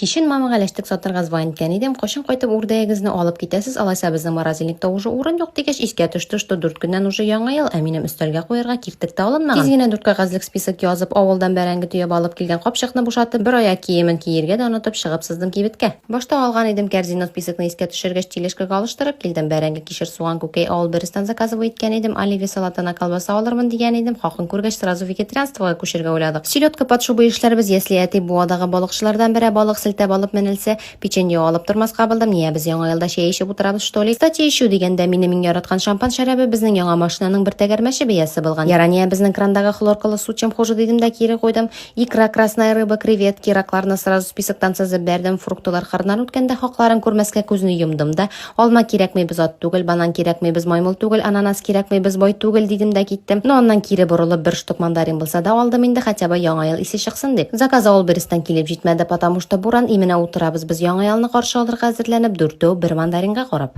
Кичен мамага ләчтек сатырга звонить иткән идем, кайчан кайтып үрдәгегезне алып китәсез, алайса безнең морозильникта уже урын юк дигәч, искә төште, что дүрт көннән уже Яңа ел, ә минем өстәлгә куярга киртек тә алынмаган. Тиз генә дүрт кәгазьлек список язып, авылдан бәрәңге төяп алып килгән капчыкны бушатып, бер аяк киемен киергә дә онытып чыгып сыздым кибеткә. Башта алган идем кәрзинно списокны искә төшергәч, тележкага алыштырып килдем. Бәрәңге, кишер, суган, күкәй Wildberries'тан заказывай иткән идем, оливье салатына колбаса алырмын дигән идем, хакын күргәч, сразу вегетарианствога күчергә уйладык. Селедка под шубой эшләрбез, если әти Буадагы балыкчылардан берәр балык селтәп алып менелсә, печенье алып тормаска булдым, ния без Яңа елда чәй эчеп утырабыз что ли? Кстати, эчү дигәндә, минем иң яраткан шампан шәрабе безнең яңа машинаның бер тәгәрмәче бәясе булган. Ярания безнең крандагы хлоркалы су чем хуже дидем дә кире куйдым. Икра, красная рыба, креветки, ракларны сразу списоктан сызып бәрдем, фруктылар кырыннан үткәндә хакларын күрмәскә күзне йомдым да, алма кирәкми, без ат түгел, банан кирәкми, без маймыл түгел, ананас кирәкми, без бай түгел, дидем дә киттем. Ну, аннан кире борылып, бер штук мандарин булса да алдым инде, хотя бы Яңа ел исе чыксын дип. Заказ Wildberries'тан килеп җитмәде, потому что буран, именно утырабыз без Яңа елны каршы алырга әзерләнеп, дүртәү бер мандаринга карап.